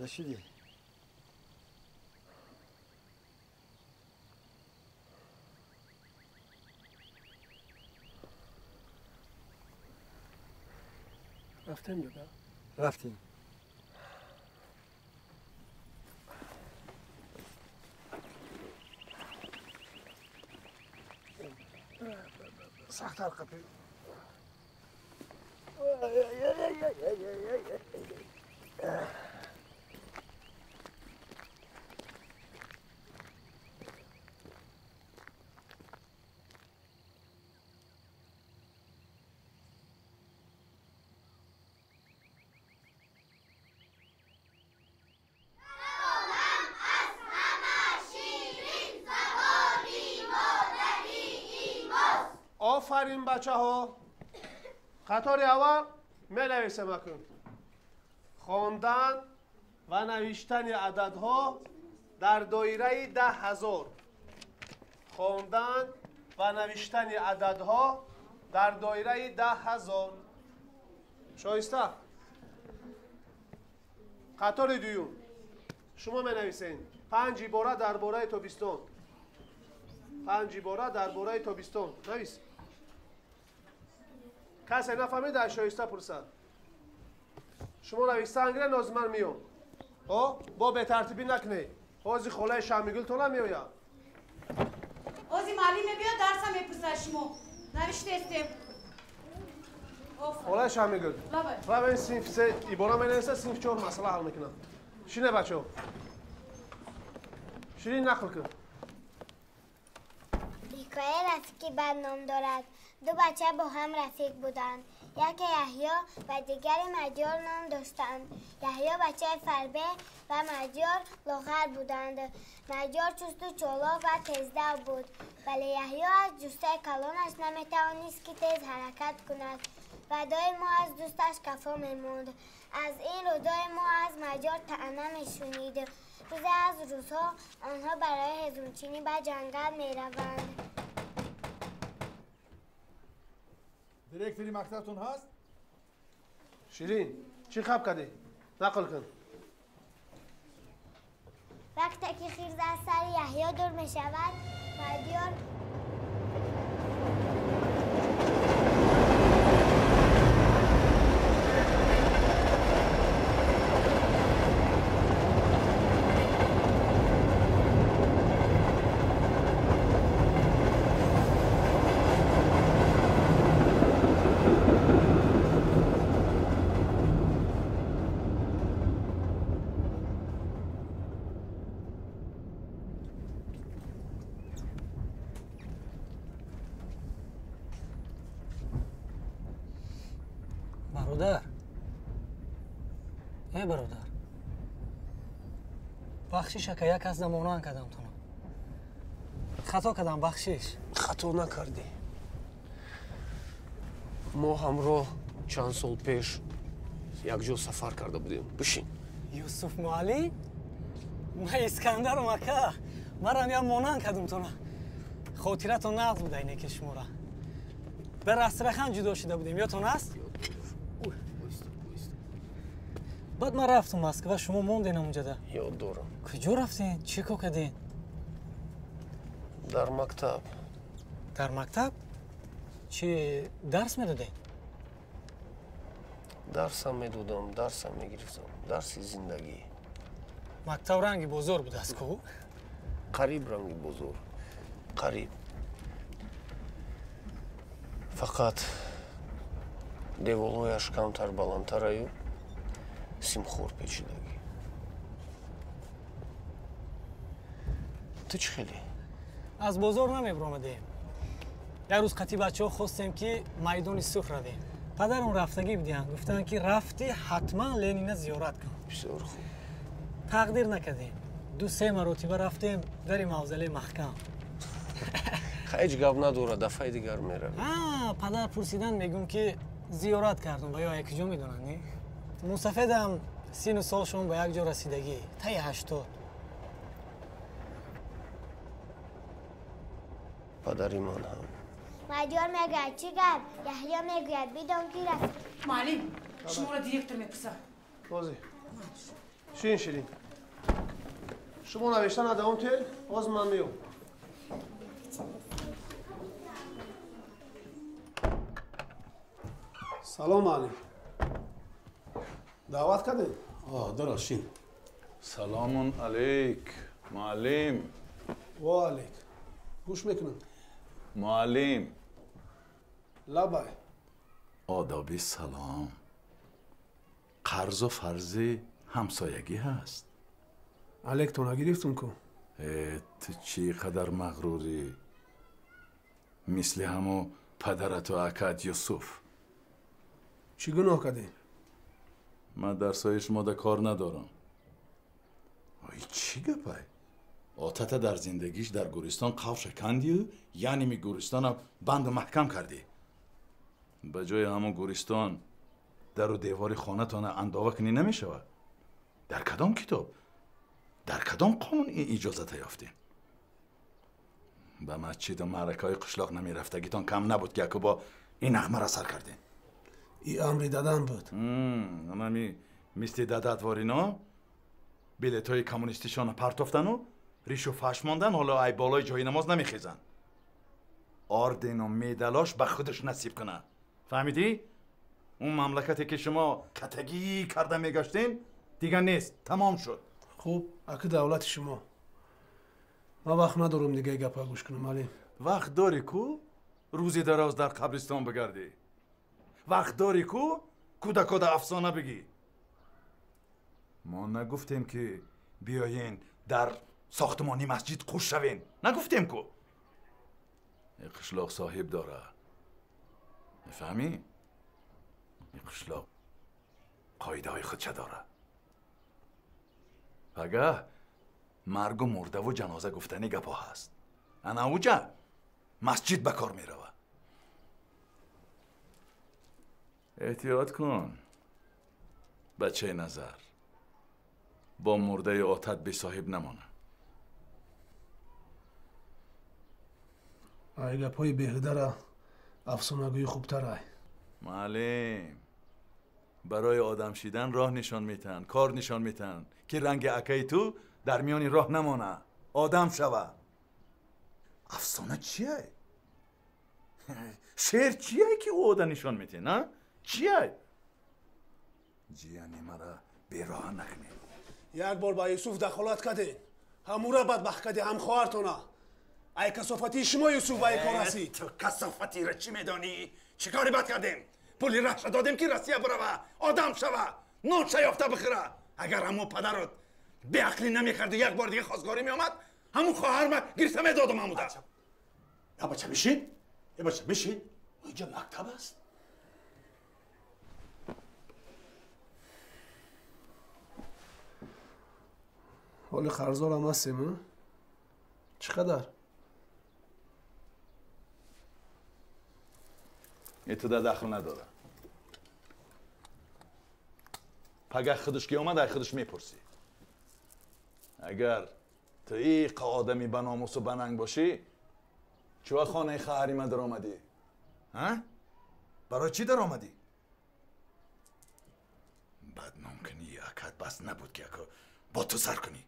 Омода шудӣ? Рафтем, дада? Рафтем. Сахттар қапи. Офарин, бачаҳо. Қатори аввал менависем акун. Хондан ва навиштани ададҳо дар доираи 10 000. Хондан ва навиштани ададҳо дар доираи 10 000. Шоиста. Қатори дуюм, шумо менависед панҷ ибора дар бораи тобистон. Панҷ ибора дар бораи тобистон навис. Касе нафаҳмид, аз Шоиста пурсад. Шумо нависта ангре, нозиман миём. О, бо бетартибӣ накунед, ҳози холаи Шамигултона меояд. Ози муаллим мебиёд, дарса мепурсад. Шумо навиштестем. Холаи Шамигул, равен, синфи се ибора менависа, синфи чор масъала ҳал мекунад. Шине, бачаҳо. Ширин, нақл кун. Ҳикоя «Рафиқи бад» ном дорад. Ду бача бо ҳам рафиқ буданд. Яке Яҳё ва дигаре Мадёр ном доштанд. Яҳё бачаи фарбе ва Мадёр лоғар буданд. Мадёр чусту чолок ва тездав буд, вале Яҳё аз ҷуссаи калонаш наметавонист, ки тез ҳаракат кунад ва доимо аз дӯсташ кафо мемонд. Аз ин рӯ доимо аз Мадёр таъна мешунид. Рӯзе аз рӯзҳо онҳо барои ҳезумчинӣ ба ҷангал мераванд. Директори мактабтон ҳаст? Ширин, чӣ хаб кардӣ? Нақл кун. Вақте ки хирс аз сари Яҳё дур мешавад, Мадёр Бародар, э бародар, бахшиш, ака, як кас намонанд кардам туно, хато кардам, бахшиш. Хато накардӣ. Мо ҳамроҳ чанд сол пеш якҷо сафар карда будем. Бишин. Юсуф муаллим, ма Искандарум, ака. Марам як монанд кардум туно. Хотиратон нағз буда ине ки шумора дар Астрахан ҷудо шуда будем, ёдтон аст? Баъд ман рафтум Москва, шумо монден онҷада. Ёд дорам. Куҷо рафтен, чӣ кор карден? Дар мактаб. Дар мактаб чӣ дарс медодем? Дарсам медодам, дарсам мегирифтам, дарси зиндагӣ. Мактаб ранги бозор будааст ку? Қариб ранги бозор, қариб. Фақат деволҳояш камтар баландтараю симхор печидагӣ. Ту чӣ хеле? Аз бозор намебиромадем. Як рӯз қатъи бачаҳо хостем, ки майдони Сурх равем. Падарам рафтагӣ будианд, гуфтанд, ки рафтӣ, ҳатман Ленина зиёрат кун. Бисёр хуб. Тақдир накардем, ду се маротиба рафтем, дари мавзолей маҳкам. Ҳеҷ гап надорад, дафъаи дигар меравем. Падар пурсидан, мегӯм, ки зиёрат кардум. Ба ё якҷо медонанд, не? Мусафедам сину солшон ба як ҷо расидагӣ, таи 80. Падари ман ҳам. Мадёр мегӯяд: «Чӣ гап?» Яҳё мегӯяд: «Бидон, ки рафиқ Муаллим, шуморо директор мепурсад. Бозӣ. Шин ширин. Шумо навиштан давом тел, ҳозир ман меём. Салом алейкум. Даъват кардед? Дуруст, шин. Саломун алейк, муаллим. Ва алейк. Гӯш мекунам. Муаллим. Лабай. Одоби салом қарзу фарзи ҳамсоягӣ ҳаст. Алейктона гирифтум ку. Ту чӣ қадар мағрурӣ? Мисли ҳамо падарату акат Юсуф. Чӣ гуноҳ кардем? Ман дарсҳои шумода кор надорам. Ой, чӣ гапай? Отата дар зиндагиш дар гӯристон қавша кандию, яъне ми гӯристона банду маҳкам кардӣ. Ба ҷои ҳамон гӯристон дару девори хонатона андова кунӣ намешавад? Дар кадом китоб, дар кадом қонун ин иҷозата ёфтем? Ба масҷиду маъракаҳои қишлоқ намерафтагитон кам набуд, ки яку бо ин нағмаро сар кардем. И амри дадам буд. Анами мисли дадат ворино билетҳои коммунистишонро партофтану ришу фаш мондан, ҳоло ай болои ҷои намоз намехезанд. Ордену медалош ба худаш насиб кунад. Фаҳмидӣ? Он мамлакате ки шумо катагӣ карда мегаштен дигар нест, тамом шуд. Хуб, аки давлати шумо. Ман вақт надорам дигаи гапа гӯш кунам, алим. Вақт дорӣ ку рӯзи дароз дар қабристон бигардӣ? Вақт дорӣ ку кӯдакода афсона бигӣ? Мо нагуфтем ки биёен дар сохтмони масҷид қуш шавем. Нагуфтем ку. Ин қишлоқ соҳиб дора. Мефаҳмӣ? Ин қишлоқ қоидаҳои худша дора. Пагаҳ маргу мурдаву ҷаноза гуфтани гапҳо ҳаст. Ана уҷа масҷид ба кор мерава. Эҳтиёт кун, бачаи назар. Бо мурдаи отат бесоҳиб намона. Ай гапҳои беҳудара афсонагӯӣ хубтар ай. Муаллим, барои одам шидан роҳ нишон метаҳанд, кор нишон метаҳанд, ки ранги акаи ту дар миёни роҳ намона, одам шава. Афсона чие? Шеър чие ки ӯ ода нишон метиҳ, на? Чие? Ҷияни мара бероҳа накунед. Як бор ба Юсуф дахолат кардед, ҳамура бадбахт кардед, ҳам хоҳартона. Ай касофатии шумо Юсуф ба ин кор расид. Ту касофатиро чӣ медонӣ? Чӣ кори бад кардем? Пули раҳша додем ки Россия бирава, одам шава, нонша ёфта бихӯра. Агар ҳамон падарот беақлӣ намекарду як бор дига хостгорӣ меомад, ҳамон хоҳарма гирифта медодум ҳамуда. Я бача бишин, я бача бишин. Инҷа мактаб аст. Ҳоли қарздорам ҳастем, чӣ қадар? Итуда дахл надора. Пагаҳ худаш ки омад, ай худаш мепурсӣ. Агар ту иқа одами ба номусу ба нанг бошӣ, чӯа хонаи хаҳари ма даромадӣ? Барои чӣ даромадӣ? Бадном кунӣ акат бас набуд ки ака бо ту сар кунӣ.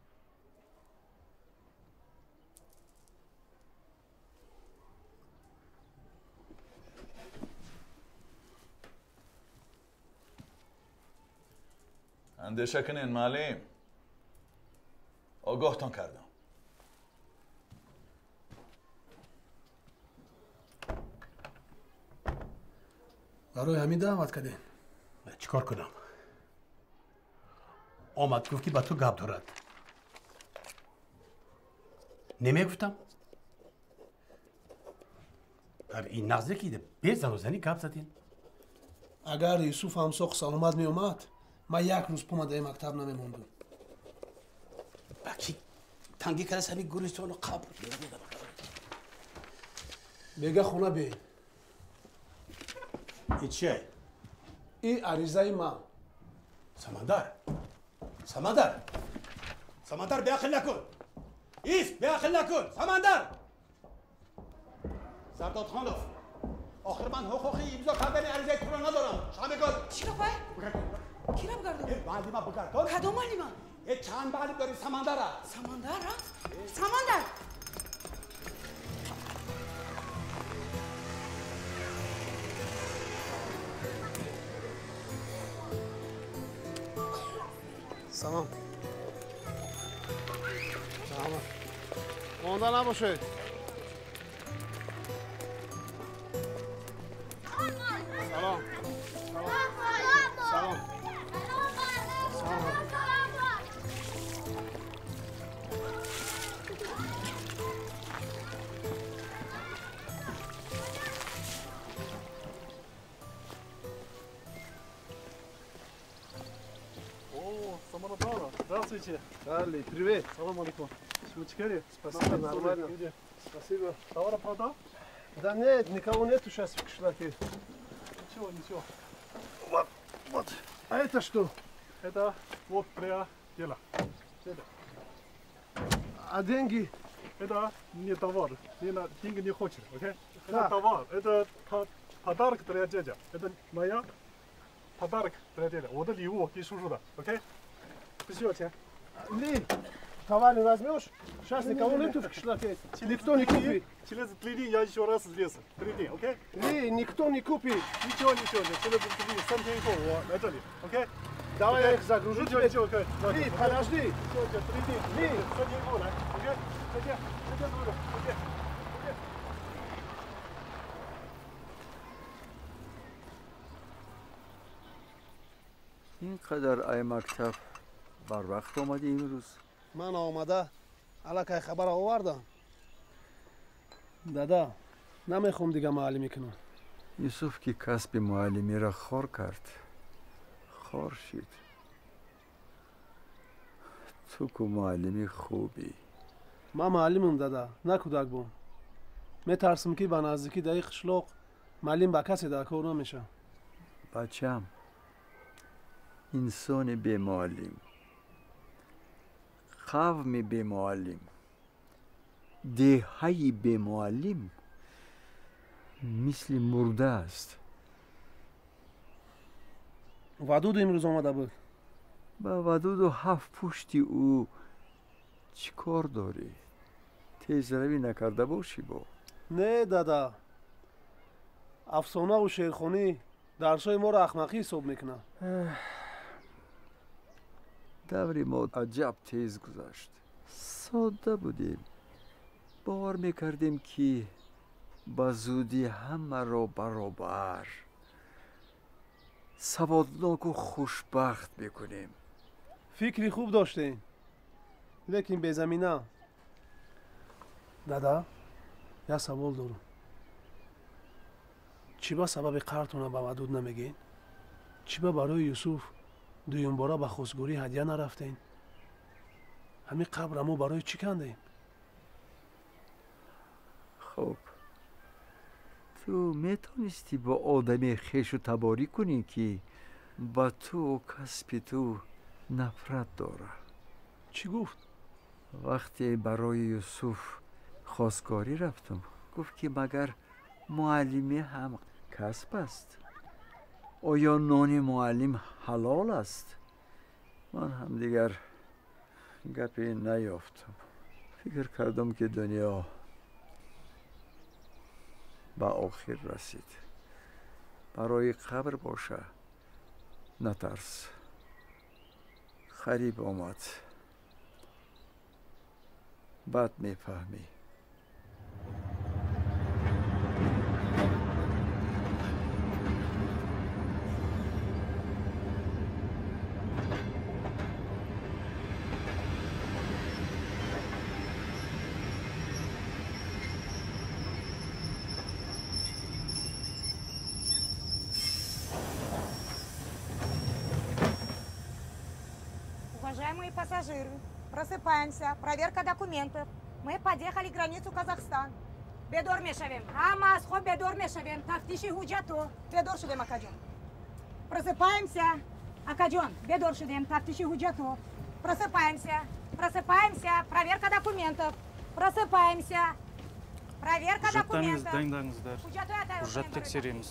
Андеша кунед, муаллим. Огоҳтон кардам. Барои ҳамин даъват кардем. Чӣ кор кунам? Омад гуфт ки ба ту гап дорад. Намегуфтам? Дар ин наздики безану занӣ гап задем. Агар Юсуф ҳамсоқ саломат меомад, ман як рӯз пома дар мактаб намемондум. Ба ки тангӣ кардаст ҳамин гулистону қабр. Бега хона биёед. Ин чие? И аризаи ман. Самандар, Самандар, Самандар, беақл накун. Ис, беақл накун. Самандар. Сардодхонов, охир ман ҳуқуқи имзо кардани аризаи туро надорам. Шамигул. Чӣ гапай? Кира бигардон? Муаллима бигардон. Кадом муаллима? Чанд бали дори Самандара. Самандара? Самандар! Салом. Салом. Монда набошед. Салом. Салом. Салом. Здравствуйте. Али, привет. Салам алейкум. Чекали? Спасибо, нормально. Спасибо. Товара продал? Да нет, никого нету сейчас в кишлаке. Ничего, ничего. Вот, вот. А это что? Это вот для дела. Это. А деньги? Это не товар. Не на, деньги не хочет, окей? Да. Это товар. Это подарок для дядя. Это моя подарок для дядя. 我的礼物给叔叔的 ，OK？ 不需要钱。 Ли, товар не возьмешь? Сейчас никого нету в кишлаке. Никто не купит. Через 3 дня я еще раз здесь. 3 дня, окей? Ли, никто не купит. Ничего, ничего, через 3 дня, 3天以后我来这里 ，OK？ Давай я их загружу. ничего, ничего,可以。 Ли, подожди. ничего, 3 дня, Ли, 3天以后来 ，OK？ 再见，再见，叔叔，再见。 ин қадар ай мактаб барвақт омадӣ имрӯз? Ман омада аллакай хабара овардам. Дада, намехоҳам дига муаллимӣ кунам. Юсуф ки касби муаллимиро хор кард, хор шид. Ту ку муаллими хубӣ. Ман муаллимам, дада, на кӯдакбон. Метарсам, ки ба наздикӣ дар ин қишлоқ муаллим ба касе дар кор намешавад. Бачам, инсони бемуаллим, қавми бемуаллим, деҳаи бемуаллим мисли мурда аст. Вадуду имрӯз омада буд. Ба Вадуду ҳафт пушти ӯ чӣ кор дорӣ? Тезравӣ накарда бошӣ бо? Не, дада, афсонаву шеърхонӣ дарсҳои моро ахмақӣ ҳисоб мекунад. Даври мо аҷаб тез гузашт. Содда будем. Бовар мекардем, ки ба зудӣ ҳамаро баробар, саводноку хушбахт мекунем. Фикри хуб доштем, лекин безамина. Дада, як савол дорам. Чӣ ба сабаби қартона ба Вадуд намегӯед? Чӣ ба барои Юсуф дуюмбора ба хостгорӣ ҳадя нарафтем? Ҳамин қабра мо барои чӣ кандем? Хуб, ту метавонистӣ бо одаме хешу таборӣ кунӣ, ки ба ту касби ту нафрат дорад? Чӣ гуфт? Вақте барои Юсуф хостгорӣ рафтам, гуфт, ки магар муаллимӣ ҳам касб аст? Оё нони муаллим ҳалол аст? Ман ҳам дигар гапе наёфтам. Фикр кардам, ки дунё ба охир расид. Барои қабр боша, натарс. Қариб омад. Баъд мефаҳмӣ. Уважаемые пассажиры, просыпаемся. Проверка документов. Мы подъехали к границу Казахстан. Бедор мешавем. Ҳама аз хоб бедор мешавем. Тафтиши ҳуҷҷату. Бедор шудем, акаҷон. Просыпаемся. Акаҷон, бедор шудем. Тафтиши ҳуҷҷату. Просыпаемся. Просыпаемся. Проверка документов. Просыпаемся. Проверка Құжаттарыңызды документов. Дайындаңыздар. Құжат тексереміз.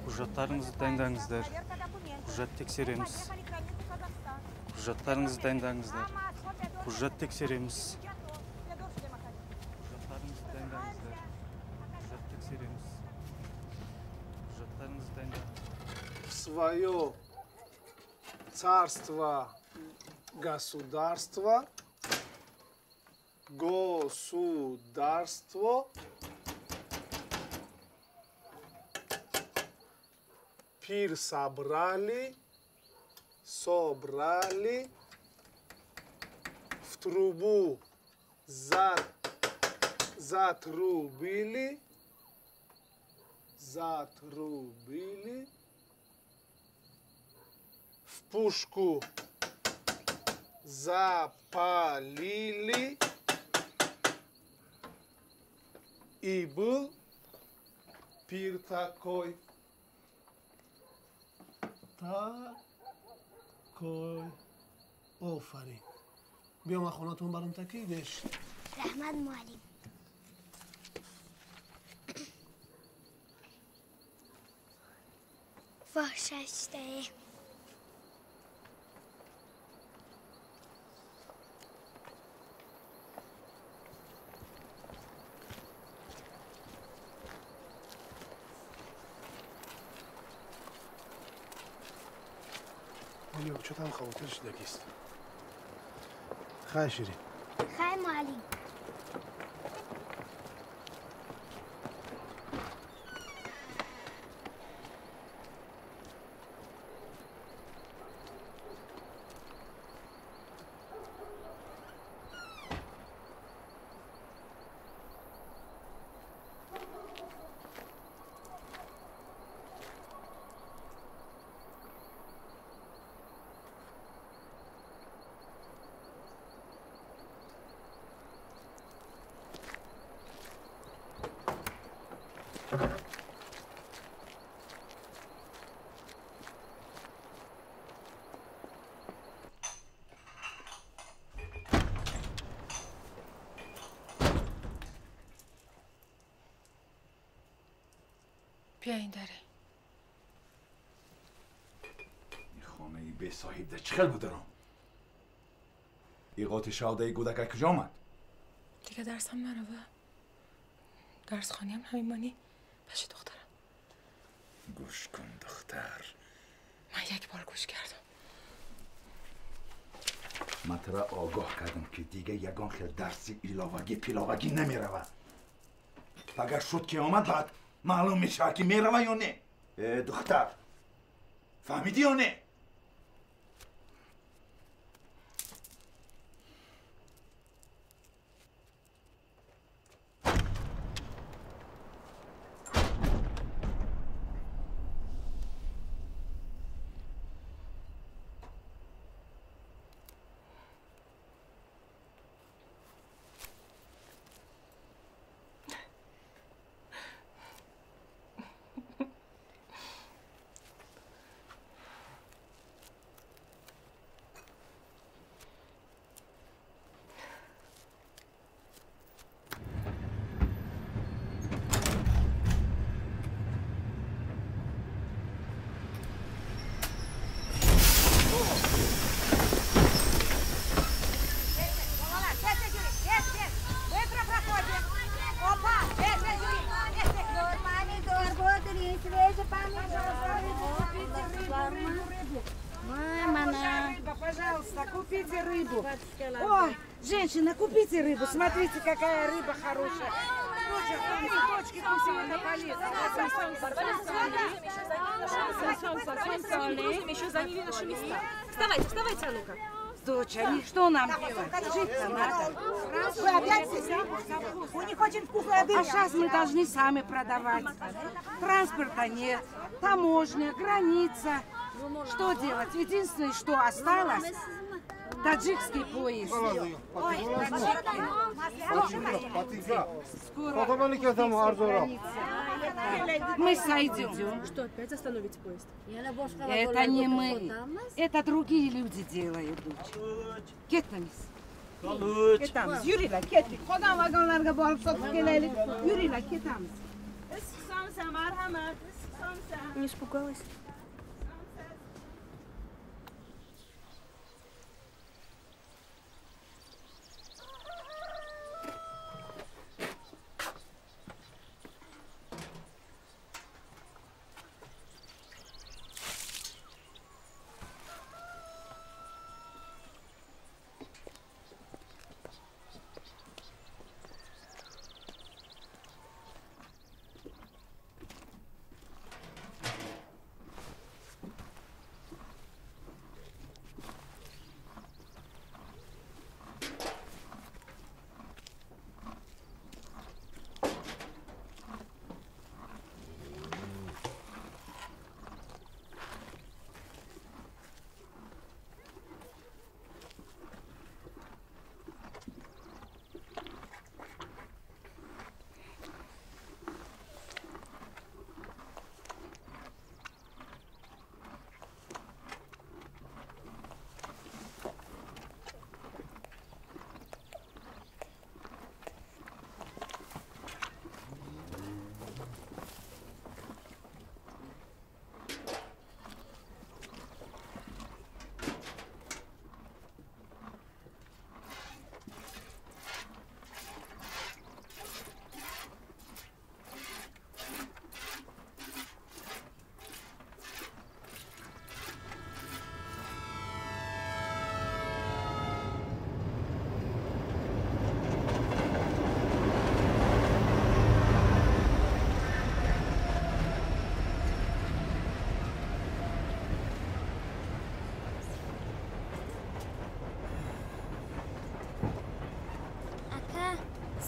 Құжаттарыңызды дайындаңыздар. Құжат тексереміз. Құжаттарыңызды дайындаңыздар. Құжат тексереміз. Құжаттарыңызды дайындаңыздар. Құжат тексереміз. Құжаттарыңызды дайындаңыздар. В свое царство, государство, государство пир собрали, собрали, в трубу затрубили, затрубили, в пушку запалили, и был пир такой. Такой. Офарин. Биё ман хонатон барам такидеш. Раҳмат, муаллим. Воҳ, шаштае. Чотам хавотир шудагист. Хай, Ширин. Хай, муаллим. بیا این داره. این خانه بی صاحب ده چخل بودرم؟ این قاطی شاده گودک کجا آمد؟ دیگه درسم نروه. درس خانی هم نمیمانی. بشه دخترم. گوش کن دختر. من یک بار گوش کردم. من تو را آگاه کردم که دیگه یگان خیل درسی ایلاوگی پیلاوگی نمیروه. اگر شد که آمد بعد معلوم میشه که میروه یا نه. دختر فهمیدی یا نه؟ Купите рыбу. Ой, женщина, купите рыбу. Смотрите, какая рыба хорошая. Доча, купи, дочки, купи, это полезно. Еще заняли наши места. Вставайте, вставайте, а ну-ка. Доча, что нам делать? Жить-то надо. Вы опять здесь? У них очень вкусная дыня. А сейчас мы должны сами продавать. Транспорта нет, таможня, граница. Что делать? Единственное, что осталось, таджикский поезд. Ой, скоро мы сойдем. Что, опять остановите поезд? Это не мы. Это другие люди делают. Кетамиз. Ketamiz. Yuringlar, ketdik. Qolgan vagonlarga borib sotib kelaylik. Yuringlar, ketamiz. Не испугалась?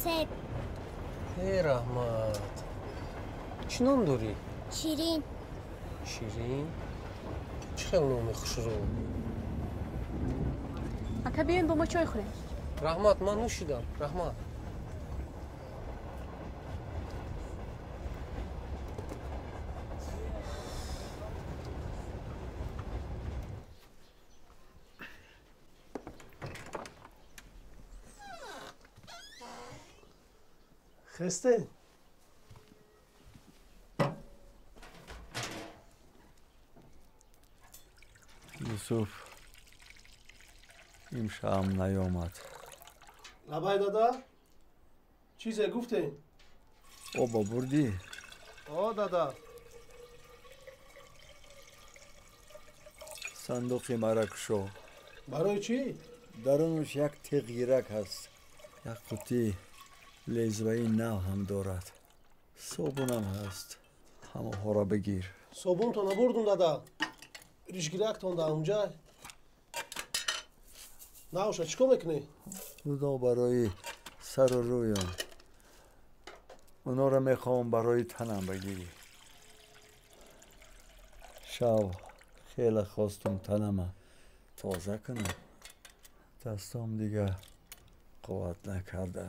Себ. Э, раҳмат. Чӣ ном дорӣ? Ширин. Ширин? Чӣ хел номи хушрӯ? Ака, биёен бо мо чой хӯрем. Раҳмат, ман нӯшидам. Раҳмат. Хесте? Юсуф имшаб наёмад. Лабай, дада? Чизе гуфтем? Оба бурдӣ? О, дада. Сандуқи мара кушо. Барои чӣ? Дарунаш як теғирак ҳаст. Як қуттии лезваи нав ҳам дорад. Собунам ҳаст. Ҳамаҳоро бигир. Собунто набурдум, дада. Ришгирактон дар онҷа. Навша, чӣ кор мекунӣ? Уно барои сару рӯям. Уноро мехоҳам барои танам бигирӣ. Шав хеле хостум танама тоза кунам. Дастом дига қувват накарда.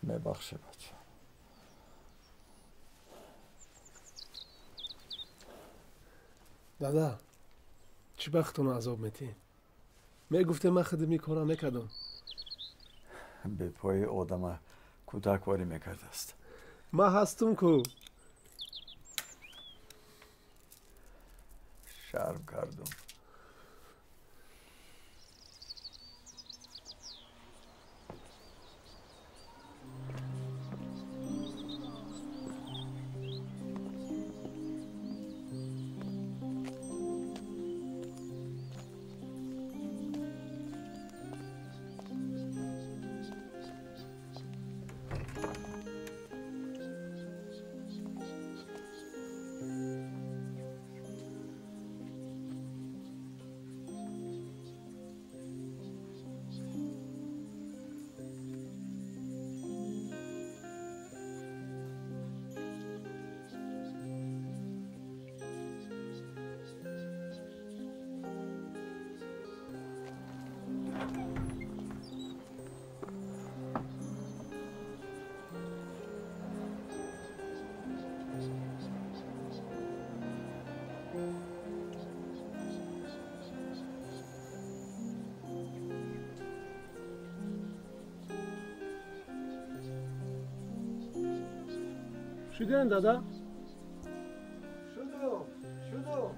Мебахши, бача. Дада, чӣ бахтона азоб метӣ? Мегуфте, ман худам ин кора мекардам. Бепои одама кӯдакворӣ мекардааст. Ман ҳастум ку. Шарм кардум. Шудем, дада? Шудум, шудум.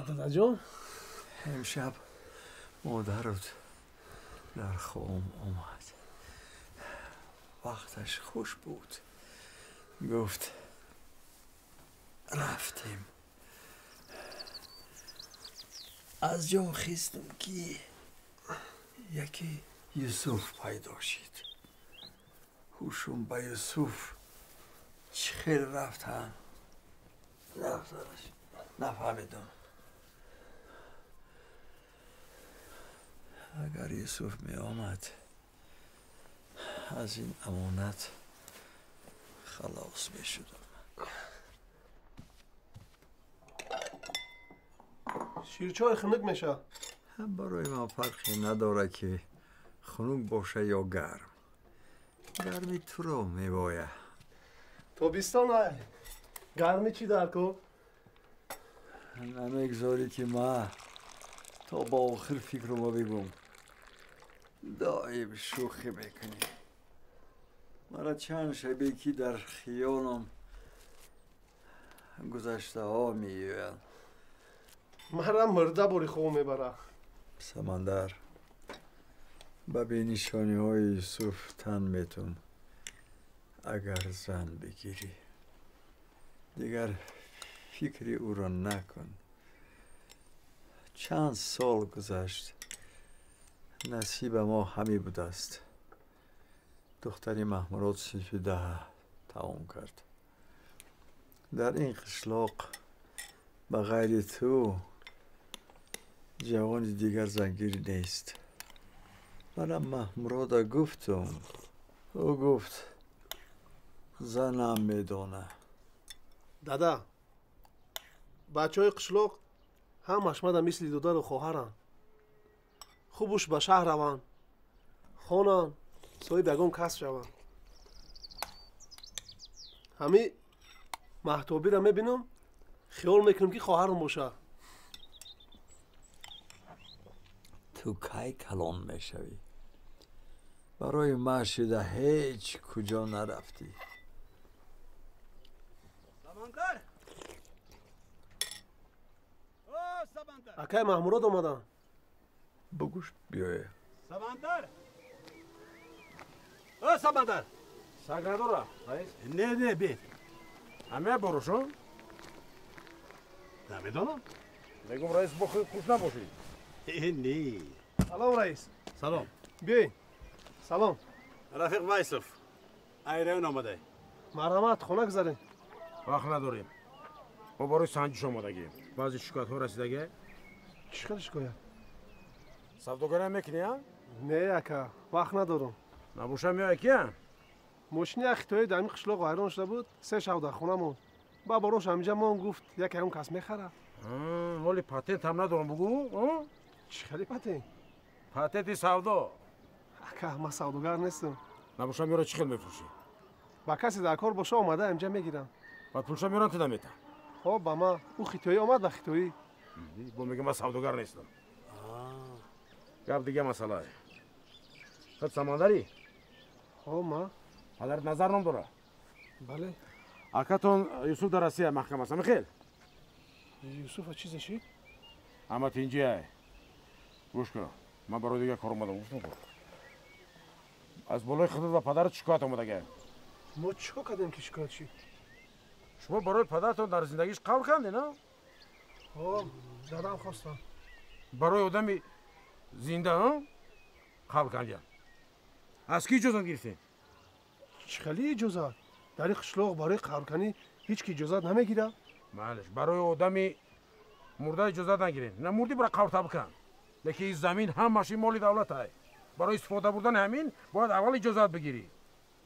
Дадаҷон, امشب مادرت در خواب آمد. وقتش خوش بود. گفت رفتیم. از جا خیستم که یکی یوسف پیدا شد. هوشم به یوسف چه رفتم رفتنش نفهمیدم. اگر یوسف می آمد از این امانت خلاص می شدم. شیرچای خنک میشه. برای من فرقی نداره که خنک باشه یا گرم. گرمی تو رو میباید. تابستان گرمی چی در کو؟ نمیگذاری که ما تا با آخر فکر رو بگم. دائم شوخی میکنی. مرا چند شبیه که در خیالم گذشته ها میگویند. مرا مرده باری خوب میبره. سمندر، به بینشانی های یوسف تن میتون. اگر زن بگیری دیگر فکری او را نکن. چند سال گذشت، نصیب ما همی بوده است. دختری محمرات صنف 10 تمام کرد. در این قشلاق به غیر تو جوان دیگر زنگیر نیست. منم محمرات گفتم، او گفت زنم میدانه. دادا، بچه های قشلاق همش مده مثل دادر و خواهرن. خوبش به شهر روان، خانن، صاحب یگان کس شوند. همی مهتابی را میبینم، خیال میکنم که خواهرم باشه. تو کی کلان میشوی؟ برای ما شده هیچ کجا نرفتی. سمندر، اکای محمورات اومدن. بگوش بیایه. سمندر، او سمندر، سگ نداره رئیس؟ نه نه بید همه بروشون نمیدونم. میگم رئیس بخوری خوش نباشی. نه. سلام رئیس. سلام. بیاین. سلام. رفیق وایسف ایران آمده. مرحمت خونه گذارین. وقت نداریم. ما برای سنجش آمادگیم. بعضی شکایت ها رسیدگه. چی شکایت؟ سوداگری میکنی ها؟ Не ака, вақт надорам. Набошам меояй кия? Мошини як хитоӣ дар ҳамин қишлоқ вайрон шуда буд, се шаб дар хона монд. Ба борош ҳаминҷа мон гуфт, яке он кас мехарад. Ҳоли патент ҳам надорам бугӯ? Чӣ хели патент? Патенти савдо. Ака, ман савдогар нестам. Набошам ёро чӣ хел мефурӯшӣ? Ба касе дар кор боша омада ҳаминҷа мегирам. Баъд пулша меёрам ту наметам. Хоб, ба ман. Ӯ хитоӣ омад ба хитоӣ. Бо мегӯ ман савдогар нестам. Гап дига масъалае. Худ Самандарӣ? Хоб, ман. Падарат Назар ном дорад? Бале. Акатон Юсуф дар Россия маҳкам аст, ҳамин хел? Юсуфа чизе шид? Ҳама тинҷиай. Гӯш кун, ман барои дигар кор омадам, гуфтам ку. Аз болои худат ва падарат шикоят омадагай. Мо чӣ кор кардем ки шикоят шид? Шумо барои падаратон дар зиндагиш қавл кардед, на? Ҳо, дадам хостам. Барои одами зинда, қавл кардиям. Аз ки иҷозат гирифтед? Чӣ хели иҷозат? Дар ин қишлоқ барои қавлканӣ ҳеҷ ки иҷозат намегирад. Малеш, барои одами мурда иҷозат нагиред. На мурдӣ бара қаврта бикан. Лекин ин замин ҳамаш ин моли давлат ай. Барои истифода бурдани ҳамин бояд аввал иҷозат бигирӣ.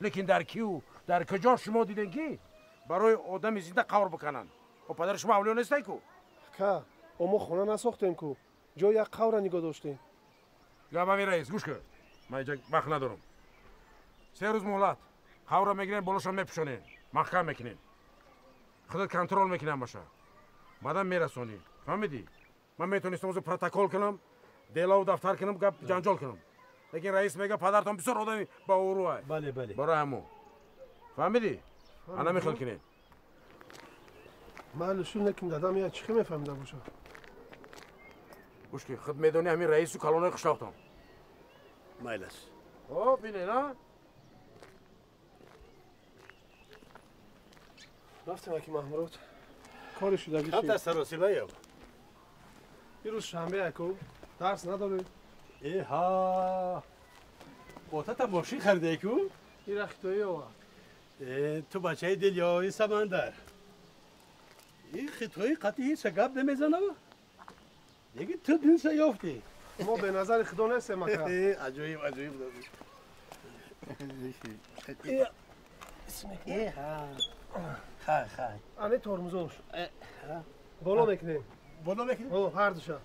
Лекин дар киу, дар куҷо шумо дидем ки барои одами зинда қавр бикананд? О падари шумо авлиё нестай ку? Ака, о мо хона насохтем ку. Ҷои як қавра нигоҳ доштем. Гап ҳамин раис, гӯш кун. Ман инҷа вақт надорам. 3 рӯз муҳлат. Қавра мегирем, болошон мепӯшонем, маҳкам мекунем. Худат контрол мекунӣ ҳамаша. Баъдан мерасонӣ. Фаҳмидӣ? Ман метавонистам озу протокол кунам, делаву дафтар кунам, гап ҷанҷол кунам. Лекин раис мега падаратон бисёр одами баобрӯ ай. Бале, бале. Барои ҳамо. Фаҳмидӣ? Ана мехел кунед. Ман шуд лекин дадам я чӣ мефаҳмида бошад? Гӯш ки, худ медонӣ ҳамин раису калонои қишлоқтон. Майлаш. Хоб, бинед, а? Рафтем аки Маҳмурод. Кори шудагӣ чӣ? Ҳамта саросимаям. Ирӯз шанбе аку, дарс надорем. Э ҳа. Отата мошин харидаи ку? Ира хитоӣ овард. Э, ту бачаи дилёи Самандар. Ин хитоӣ қатъи ҳеҷ гап намезанава? Деги ту динса ёфтӣ. Мо бе назари худо нестем ака. Аҷоиб, аҷоиб. Э ҳа. Хай, хай. Ане тормозош. Боло мекунем. Боло мекунем? Ҳо, ҳар душа.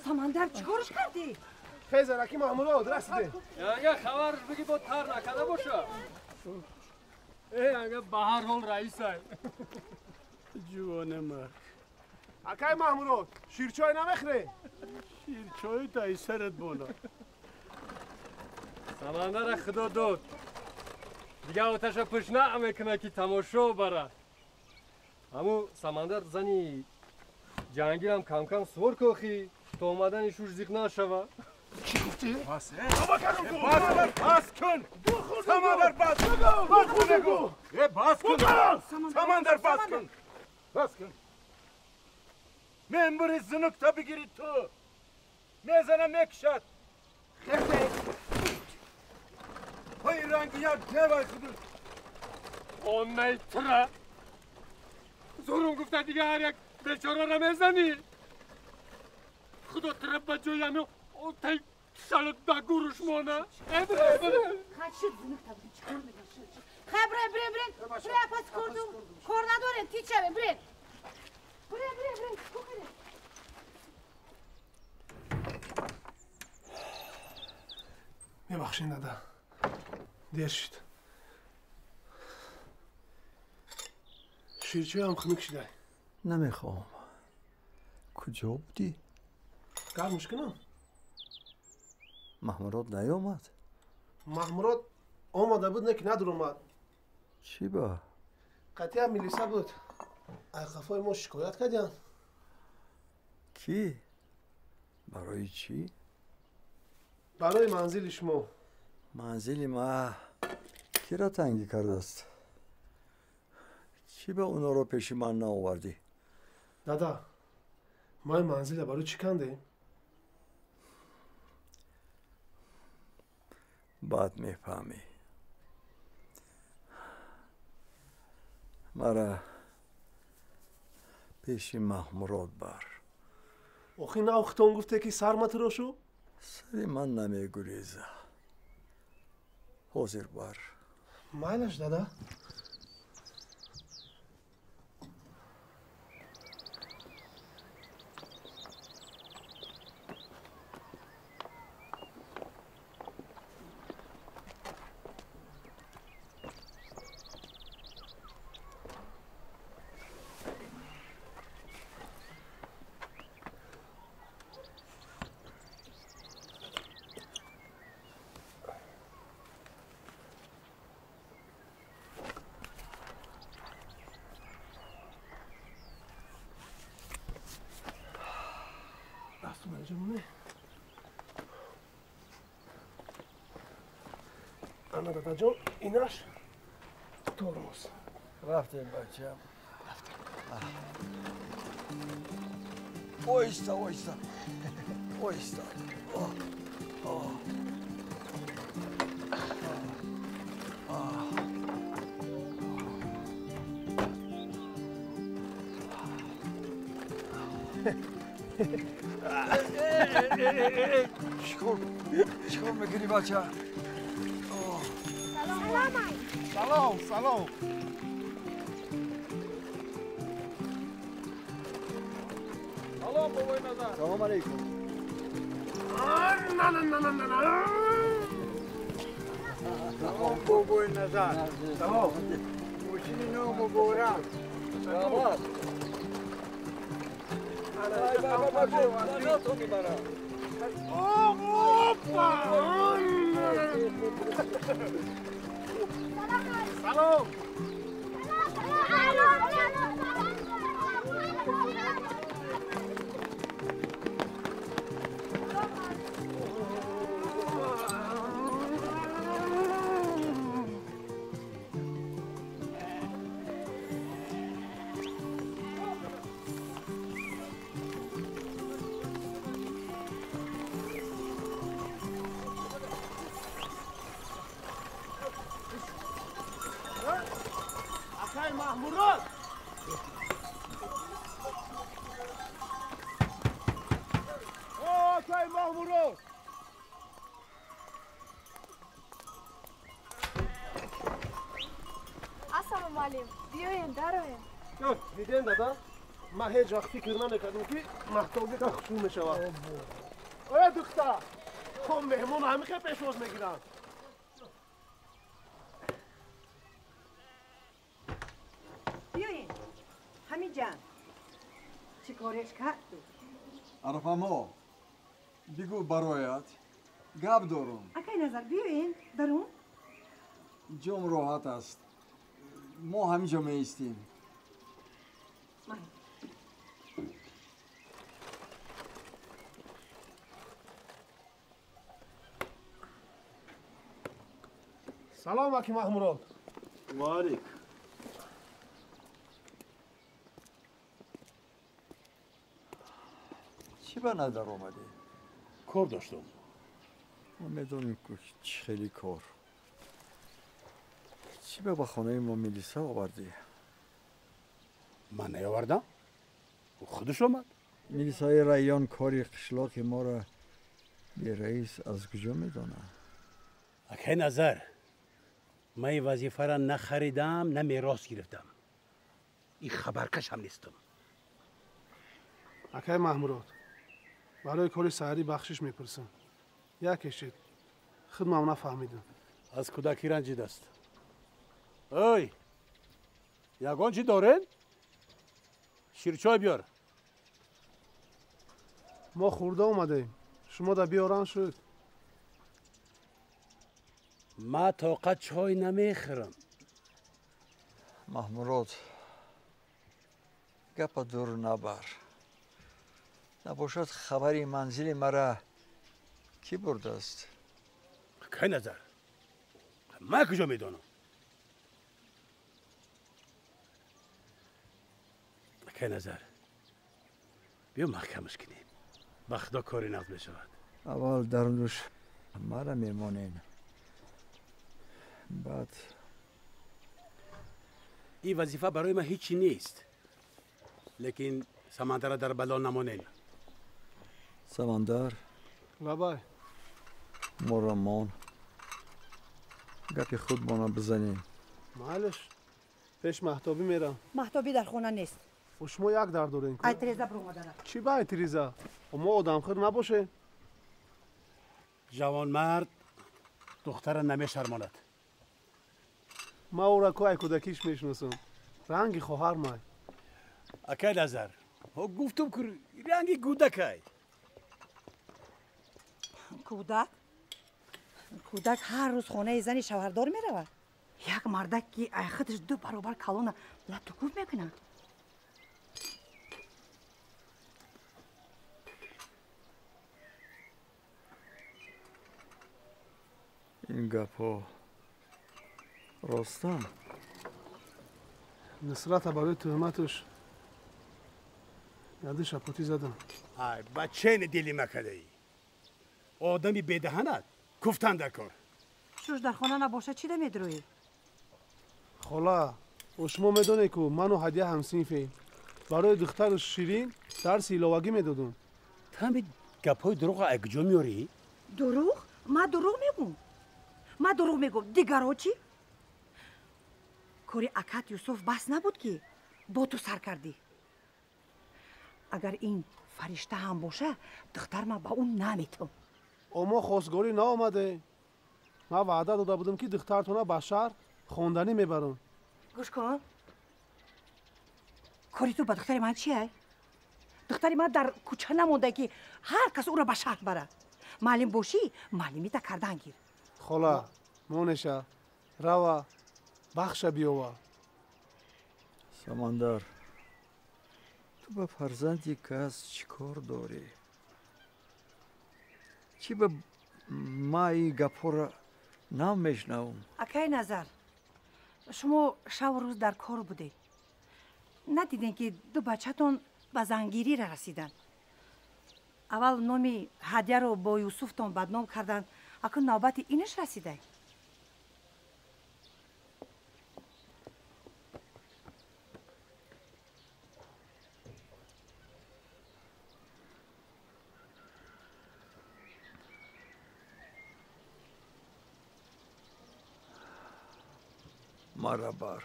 Самандар чӣ корш кардӣ? Хезар аки Маҳмурод расидем. Янга хабарш бигӣ бо тар накарда боша. Э, янга ба ҳар ҳол раисай. Ҷувона марг. Акай Маҳмурод, ширчой намехӯре? Ширчой тай сарат бола. Самандара худо дод. Дига оташа пӯш намекуна ки тамошо бара. Ҳаму Самандар зани ҷаҳангирам кам-кам сувор кохӣ то омадани шуш зиқ нашава. Чӣ гуфтӣ? Бас, бас кун! Самандар бас! Бас кун! Э, бас кун! Самандар бас кун! Бас кун! Мембури зинукта бигирӣ ту! Мезана мекушад! Ҳои ранги як девай худу! Оннаи тура! Зурум гуфта дига ҳар як бечораро мезанӣ! Худо тура ба ҷои ҳамин отай шалот ба гӯруш мона. Хай, бирен, бирен, бирен. Бирен, апас корду. Кор надорем, тич шавем, бирен. Бирен, бирен, бирен. Кухарем. Мебахшед дада. Дер шуд. Ширчоям хунук шудай. Намехоҳам. Куҷо будӣ? Гармш кунам. Маҳмурод наёмад? Маҳмурод омада буд, не ки надуромад. Чӣ ба? Қатъиян милиса буд. Айқафои мо шикоят кардянд. Кӣ? Барои чӣ? Барои манзили шумо. Манзили ма киро тангӣ кардааст? Чӣ ба онҳоро пеши ман наовардӣ? Дада, ма ин манзила барои чӣ кандем? Баъд мефаҳмӣ. Мара пеши Маҳмурод бар. Охи нав хитон гуфте ки сар матирошу? Сари ман намегуреза. Ҳозир бар. Майлаш, дада. Ана, дадаҷон, инаш тормоз. Рафтем, бачам. Оҳиста, оҳиста, оҳиста. Чикор мекунӣ, бача? Салом, салом. Салом, бобои Назар. Салом алейкум. Салом, бобои Назар. Салом. Мошини нав муборак. Саломат. Салом. Акай Маҳмурод! Акай Маҳмурод! Ассалому алейкум. Биёем, дароем. Дидем, дада, ман ҳеҷ вақт фикр намекардам, ки маҳтобика хушрӯ мешавад. Оя, духтар, хоб, меҳмон ҳамихе пешвоз мегиранд. Биёем, ҳамиҷан, чӣ кореш карду? Арафамо, бигӯ бароят, гап дорум. Акай Назар, биёем дарун. Ҷом роҳат аст. Мо ҳаминҷо меистем. Салом, аки Маҳмурод. Ваалейк. Чӣ ба назар омадӣ? Кор доштам. Мо медонем, чӣ хеле кор. Чӣ ба хонаи мо милиса овардӣ? Ман наовардам. Ӯ худаш омад. Милисаи район кори қишлоқи моро бе раис аз куҷо медонад? Акай Назар, ман ин вазифаро на харидам, на мерос гирифтам. Ин хабаркашам нестам. Акай Маҳмурод, барои кори саҳарӣ бахшиш мепурсам. Яке шид, худмам нафаҳмидам. Аз кӯдакӣ ранҷидааст. Ой, ягон чӣ дорен? Ширчой биёр. Мо хӯрда омадем. Шумо да биёран шуд. Ма тоқат чой намехӯрам. Маҳмурод, гапа дур набар. Набошад хабари манзили мара кӣ бурдааст? Кай назар? Ман куҷо медонам? Кай назар? Биё маҳкамаш кунем. Ба худо кори нағз мешавад. Аввал дарунуш мара мемонем. Баъд ин вазифа барои ман ҳечи нест. Лекин Самандара дар бало намонем. Самандар. Лабай. Моро мон. Гапи худмона бизанем. Майлаш. Пеш Маҳтобӣ мерам. Маҳтобӣ дар хона нест. Шумо як дар дорем. Ай Тереза бромадара. Чӣ ба ай Тереза? Мо одамхӯр набошем. Ҷавонмард духтара намешармонад. Ман ӯра ку ай кӯдакиш мешиносам. Ранги хоҳар май. Акай Назар, гуфтум ку ранги кӯдакай. Кӯдак? Кӯдак ҳар рӯз хонаи зани шавҳардор меравад. Як мардак ки ай худаш 2 баробар калона латукӯб мекунад. Ин гапҳо ростам? Нусрата барои туҳматаш яду шапотӣ задам. Ай, бачаи дили макадаӣ. Одами бедаҳанат куфтан дар кор. Шуш дар хона набошад чӣ да медрӯӣ? Хола, шумо медонед ку ману Ҳадия ҳамсинфем. Барои духтару Ширин дарси иловагӣ медодум. Ту ҳамин гапҳои дурӯғро аз куҷо меорӣ? Дурӯғ? Ман дурӯғ мегӯм. Ман дурӯғ мегӯм. Дигаро чӣ? Кори акат Юсуф бас набуд ки бо ту сар кардӣ. Агар ин фаришта ҳам боша, духтар ман ба ӯ наметам. Мо хостгорӣ наомаде. Ман ваъда дода будам ки духтартона ба шаҳр хонданӣ мебарам. Гӯш кун. Кори ту ба духтари ман чия? Духтари ман дар кӯча намонда ки ҳар кас ӯро ба шаҳр барад. Маълим бошӣ, маълимита кардан гир. Хола, монеша, рава, бахша биёва. Самандар, ту ба фарзанди кас чӣ кор дорӣ? Чӣ ба ма ин гапҳоро намешнавам? Акай Назар, шумо шаву рӯз дар кор будед. Надидем ки ду бачатон ба зангирира расиданд. Аввал номи Ҳадияро бо Юсуфтон бадном карданд, акун навбати инаш расидай. Мара бар.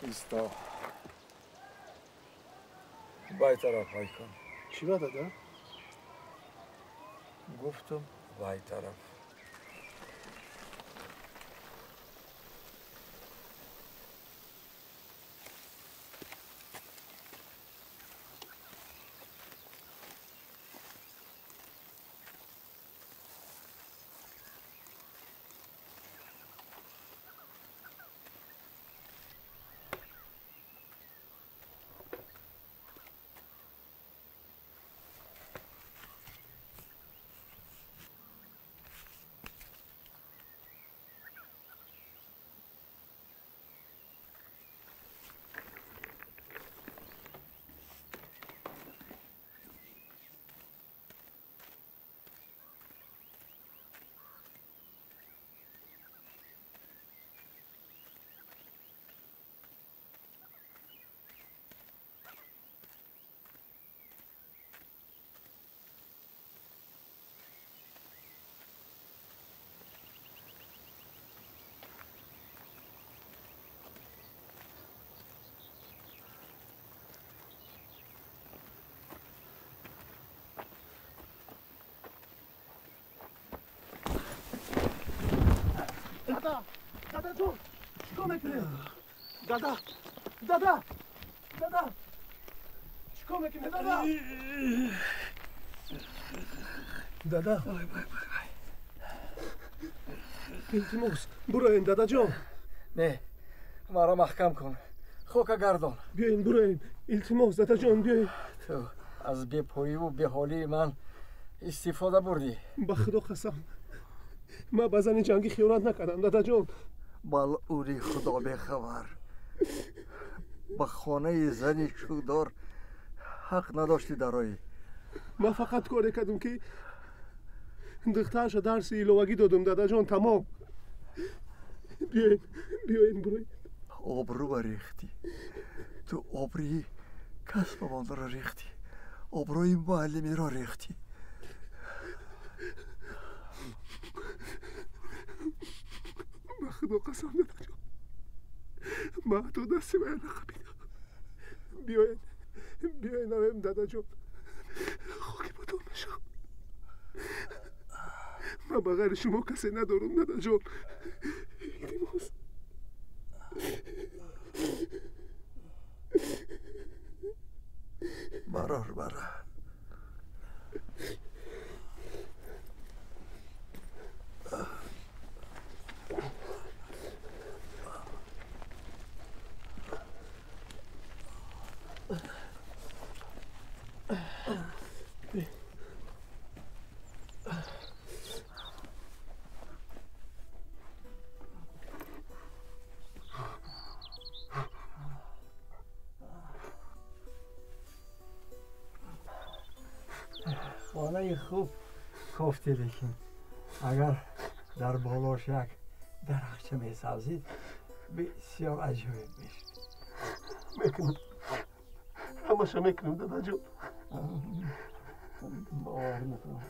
Исто. Вай тараф ҳай кун. Чӣ ба дада? Гуфтум вай тараф. Дада, дада ҷон, чикор мекунед? Дада, дада, дада, чикор мекунед, дада? Дада. Илтимос, буроем, дадаҷон. Не, маро маҳкам кун. Хока гардон. Биёем, буроем. Илтимос, дадаҷон, биёем. Ту аз бепоиву беҳолии ман истифода бурдӣ. Ба худо қасам, ман ба зани ҷангӣ хиёнат накардам, дадаҷон. Малъуни худо бехабар. Ба хонаи зани чӯдор ҳақ надоштӣ дароӣ. Ман фақат коре кардам ки духтарша дарси иловагӣ додум, дадаҷон, тамом. Биёем, биёем, буроем. Обрӯ рехтӣ. Ту обрӯи касбамонро рехтӣ. Обрӯи муаллимиро рехтӣ. Ба худо қасам, дадаҷон, ман ҳатто дасти вая нақабидам. Биёед, биёед навем, дадаҷон. Хоки батон мешавам. Ман ба ғайри шумо касе надорам, дадаҷон. Илтимос. Барор, бара. хонаи хуб кофтӣ, лекин агар дар болош як дарахча месабзид, бисёр аҷоиб мешуд. Мекунам, ҳамаша мекунам, дадаҷон. Бовар мекунам.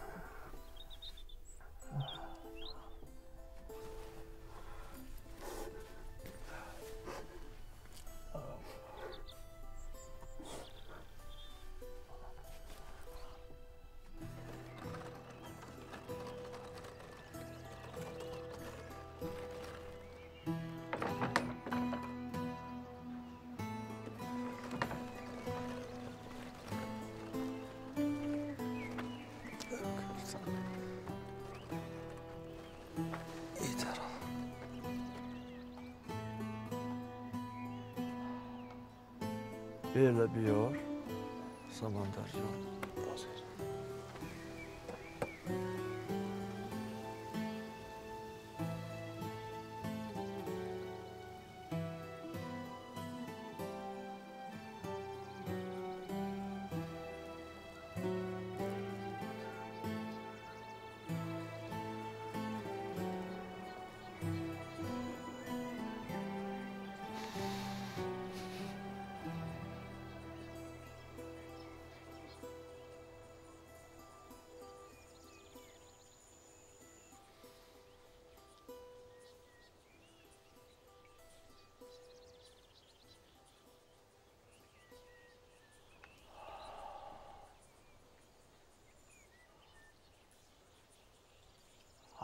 Бела биёр, Самандарҷон. Ҳозир.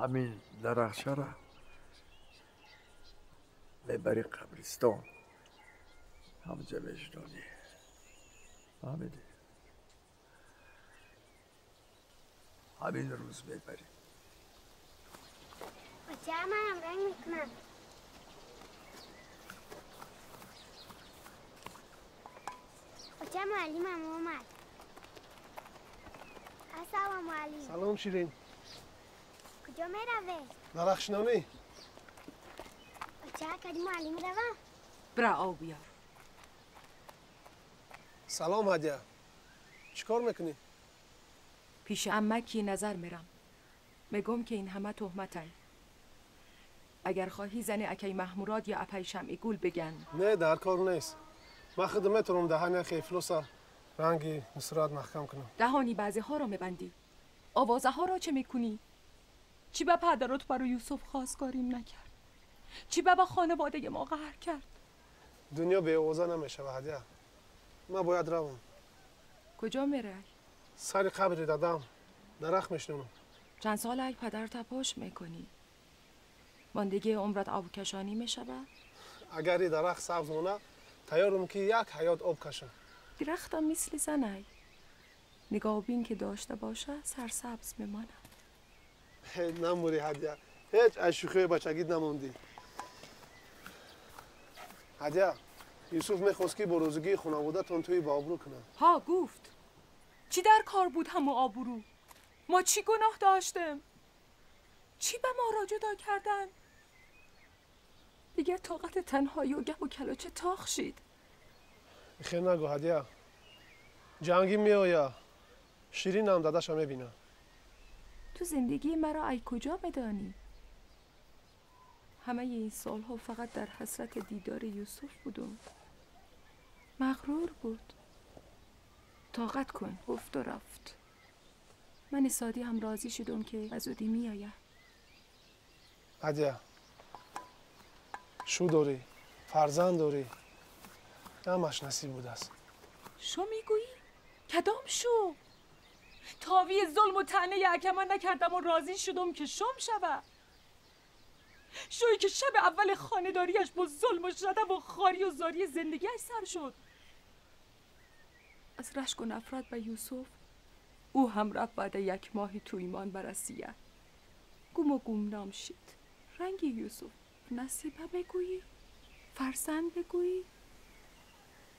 ҳамин дарахчара мебари қабристон, ҳамҷа мешинонӣ. Фаҳмидӣ? Ҳамин рӯз мебарӣ. Бача, манам ранг мекунам. Бача, муаллимам омад. Ассалому муаллим. Салом, Ширин. Куҷо мераве? Дарахшинонӣ. Бача, кади муаллим равам? Бира об биёр. Салом, Ҳадя. Чӣ кор мекунӣ? Пиши амаки назар мерам. Мегум ки ин ҳама туҳматай. Агар хоҳӣ зани акай Маҳмурод ё апай Шамъигул биган. Не, дар кор нест. Ман худ метавонам даҳани яхе ифлоса ранги нусрат маҳкам кунам. Даҳони баъзеҳоро мебандӣ. Овозаҳоро чӣ мекунӣ? Чӣ ба падарот барои Юсуф хостгорим накард? Чӣ ба хонаводаи мо қаҳр кард? Дунё беовоза намешавад, Ҳадя. Ман бояд равам. Куҷо мерай? Сари қабри дадам дарахт мешинонам. Чанд сол ак падар тапош мекунӣ. ماندگی عمرت آب کشانی میشود؟ اگر این درخت سبز مونه تیارم که یک حیات آب کشم. درختم مثل زنای نگاهبین که داشته باشه سرسبز میمانه. نموری هدیه، هیچ از شوخی بچگیت نموندی. هدیه، یوسف میخواست که با روزگی خانواده‌تون توی با آبرو کنه. ها گفت. چی در کار بود همو آبرو؟ ما چی گناه داشتم؟ چی به ما را جدا کردن؟ دیگه طاقت تنهایی و گپ و کلاچه تاخ شید. خیر نگو هدیه. جنگی میآید. شیرین هم داداشم میبینه. تو زندگی مرا ای کجا بدانی؟ همه این سالها فقط در حسرت دیدار یوسف بودم. مغرور بود. طاقت کن گفت و رفت. من سادی هم راضی شدم که از زودی میآید. هدیه، شو داری، فرزند داری، همش نصیب بوده است. شو میگویی؟ کدام شو؟ تاوی ظلم و طعنه اکمن نکردم و راضی شدم که شم شوه. شویی که شب اول خانه‌داریش با ظلم و شتم و خاری و زاری زندگیش سر شد. از رشک و نفرت به یوسف او هم رفت بعد یک ماهی تو ایمان برسیه. گم و گمنام شد. رنگ یوسف نصیبه بگویی؟ فرزند بگویی؟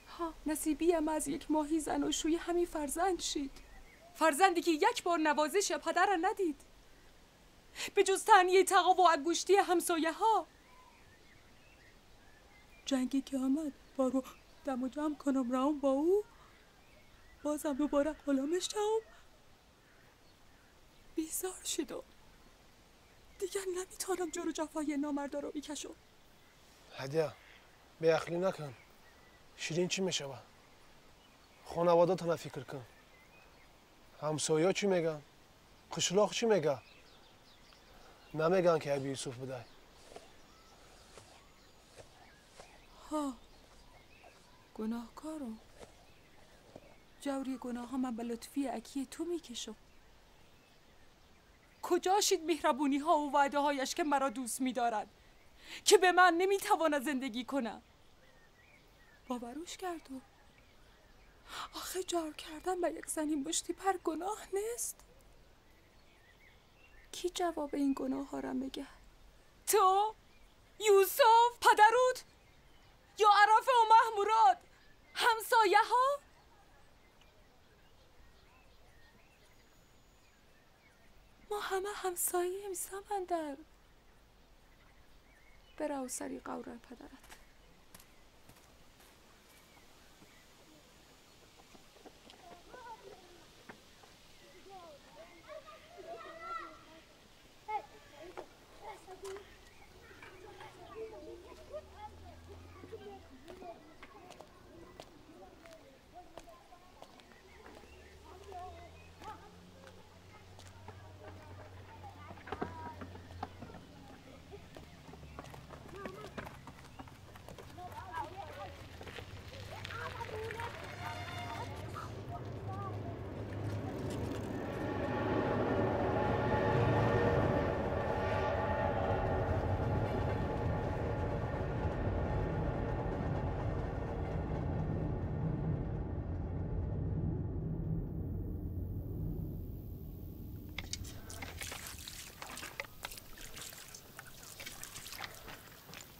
ها نصیبیم از یک ماهی زن و شوی همی فرزند شد. فرزندی که یک بار نوازش پدر را ندید به جز تنیه تقا و اگوشتی همسایه ها. جنگی که آمد بارو دم و جمع کنم راون با او، بازم دوباره غلامش شوم. بیزار شدم، دیگر نمیتونم جور و جفای نامردا رو بکشم. هدیه بیعقلی نکن. شیرین چی میشوه؟ خانواده‌تان فکر کن. همسایه‌ها چی میگن؟ قشلاق چی میگه؟ نمیگن که ابی یوسف بوده. ها گناهکارم. جوری گناه ها من به لطفی اکی تو میکشم. کجا شید مهربونی ها و وعده هایش که مرا دوست میدارد، که به من نمیتواند زندگی کنم؟ باوروش کردم. آخه جار کردن به یک زنی مشتی پر گناه نیست. کی جواب این گناه ها را میگه؟ تو؟ یوسف؟ پدروت؟ یا عرفه و محمورات؟ همسایه ها؟ ما همه همسایه ایم سمندر. برو سری قوره پدرت.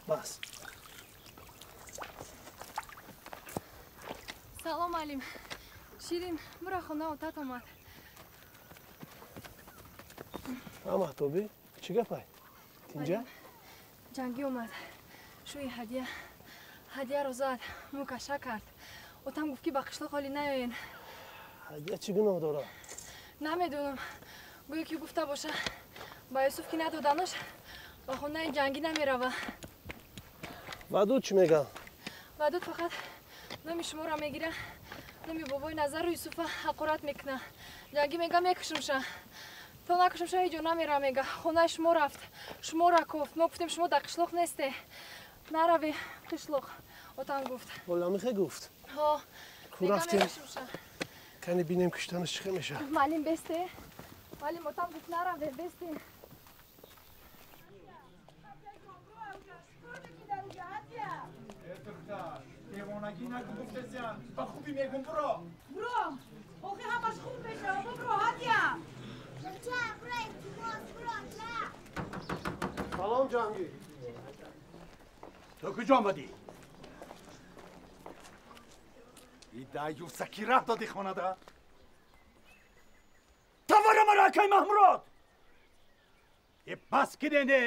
بس. سلام علیم. شیرین برا خونه اتاق آمد. اما توبی چی گپای؟ اینجا؟ جنگی اومد. شوی هدیه رو زد، موکشه کرد. اتام گفت که با قشلاق حالی نیاین. هدیه چی گناه داره؟ نمیدونم. گویا که گفته باشه با یوسف که ندادنش با خونه جنگی نمیروه. ودود چی میگه؟ ودود فقط نمی شما را میگیره، نمی بابای نظر و یوسف حقارت میکنه. جنگی میگه میکشمشه. تا نکشمشه هیچ جا نمیره میگه. خونه شما رفت، شما را گفت. ما گفتیم شما در قشلاق نیستی، نروی قشلاق. اتام گفت. والا میخه گفت. ها. کو رفتیم؟ کنی بینیم کشتنش چه میشه. معلم بسته. معلم اتام گفت نروی بسته. Девонагӣ нагу гуфтесиям. Ба хубӣ мегум буро. Буро. Охи ҳамаш хуб мешава. Бо роҳатям. Ча, буро илтимос, буро, ча. Салом ҷангӣ. Ту куҷо омадӣ? Ида юсаки раҳ додӣ хонада? Тавара мара акай Маҳмурод! Бас киденде!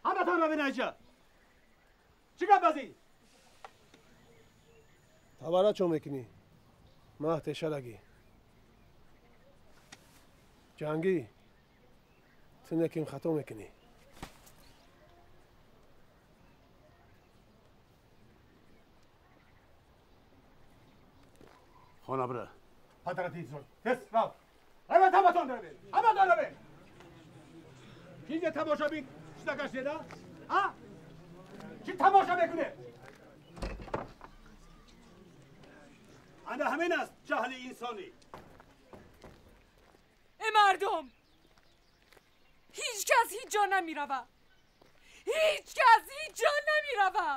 Ҳаматон равин айҷа! Чӣ гап базӣ? Тавара чо мекунӣ? Маҳ тешалагӣ. Ҷангӣ, ту неким хато мекунӣ. Хона бира. Падарати зуд. Тез рав. Равед ҳаматон равед. Ҳаматон равед. Инҷа тамошобин шуда гаштеда? А? Чӣ тамоша мекунед? Ана ҳамин аст ҷаҳли инсонӣ. Э мардум! Ҳеҷ кас ҳеҷ ҷо намерава. Ҳеҷ кас ҳеҷ ҷо намерава.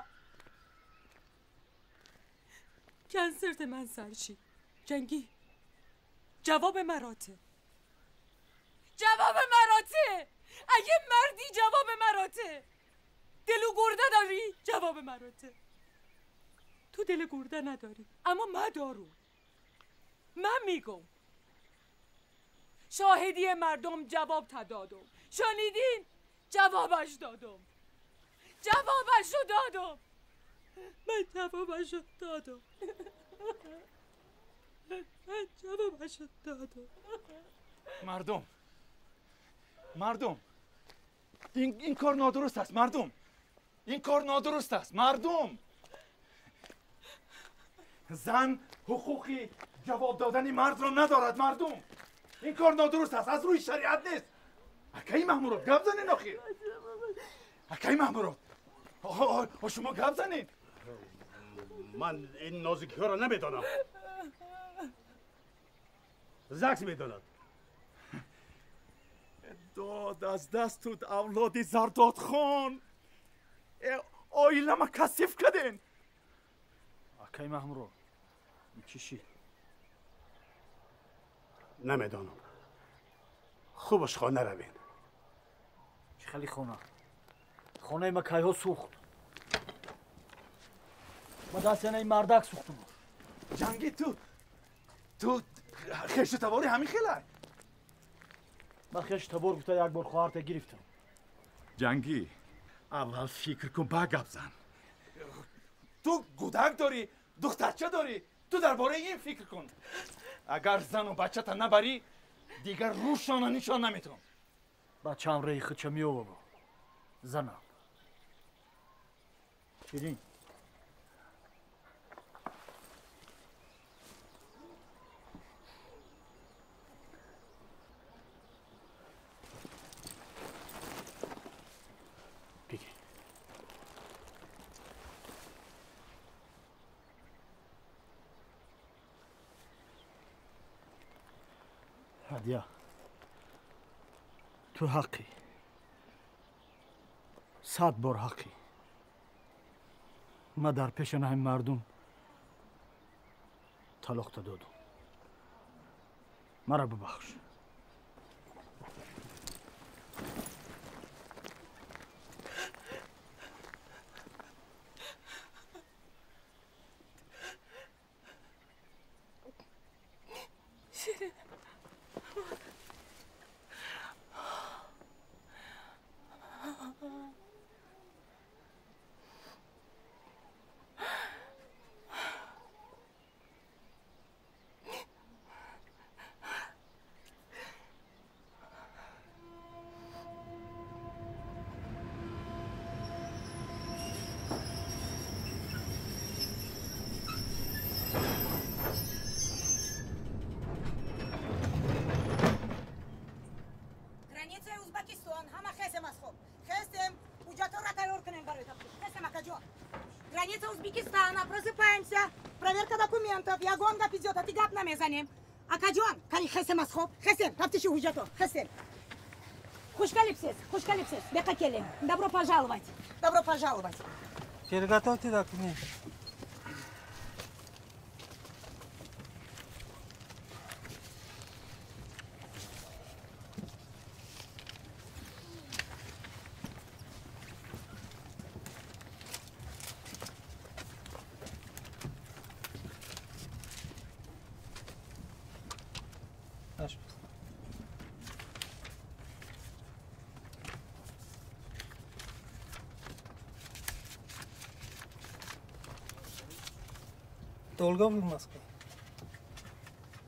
کنسرت من سرشی جنگی جواب مراته جواب مراته اگه مردی جواب مراته دلو گرده داری جواب مراته تو دل گرده نداری اما من دارم من میگم شاهدی مردم جواب تدادم شنیدین جوابش دادم جوابش رو دادم من جوابش رو دادم من جوابش رو دادم مردم مردم این کار نادرست است مردم این کار نادرست است مردم زن حقوقی جواب دادن مرد را ندارد مردم این کار نادرست است از روی شریعت نیست اکای محمورات گپ زنین آخیر اکای محمورات آها شما گپ زنین من این نازکی ها را نمیدانم زکس میداند داد از دست تو اولادی زرداد خان оила ма касиф кардин акай маҳмуро чӣ шид намедонам хубаш хона равин чӣ хели хона хонаи ма кайҳо сӯхт ма даст яна ин мардак сӯхтум ҷангӣ ту хешу табори ҳамин хелай ман хешу табор гуфта як бор хоҳарта гирифтам ҷангӣ аввал фикр кун ба гап зан ту гудак дорӣ духтарча дорӣ ту дар бораи ин фикр кун агар зану бачата набарӣ дигар рӯшона нишон наметавон бачаам реи худша меоваро занам ширин ҳадя ту ҳаққӣ 100 бор ҳаққӣ ман дар пеши ҳамин мардум талоқта додум маро бубахш Граница Узбекистана, просыпаемся. Проверка документов. Ягон гап идет, а ты гап намезанем. Акаҷон, кани хесем аз хоб. Хесем, тафтиши ҳуҷҷато. Хесем. Хушкалипсес, хушкалипсес. Бека келин. Добро пожаловать. Добро пожаловать. Переготовьте документы. Хорошо. Долго вы в Москве?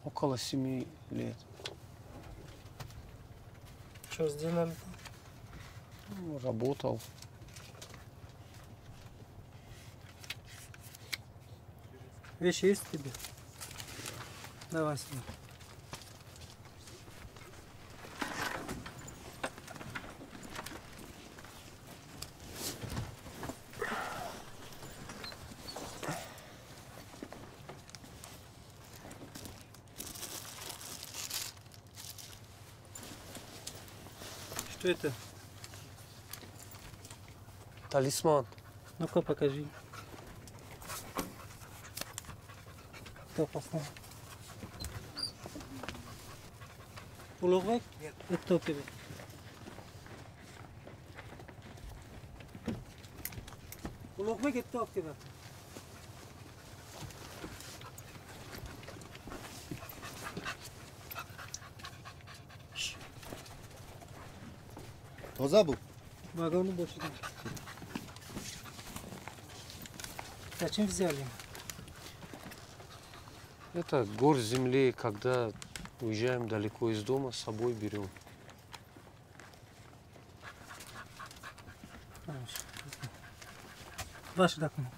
Около 7 лет. Что сделали там? Ну, работал. Вещи есть тебе? Давай сюда. Что это? Талисман. Ну-ка, покажи. Кто послал? Улугбек? Нет. Это кто тебе? Улугбек, это кто тебе? Тоза буд. Вагону больше нет. Зачем взяли? Это горсть земли, когда уезжаем далеко из дома, с собой берем. Ваши документы.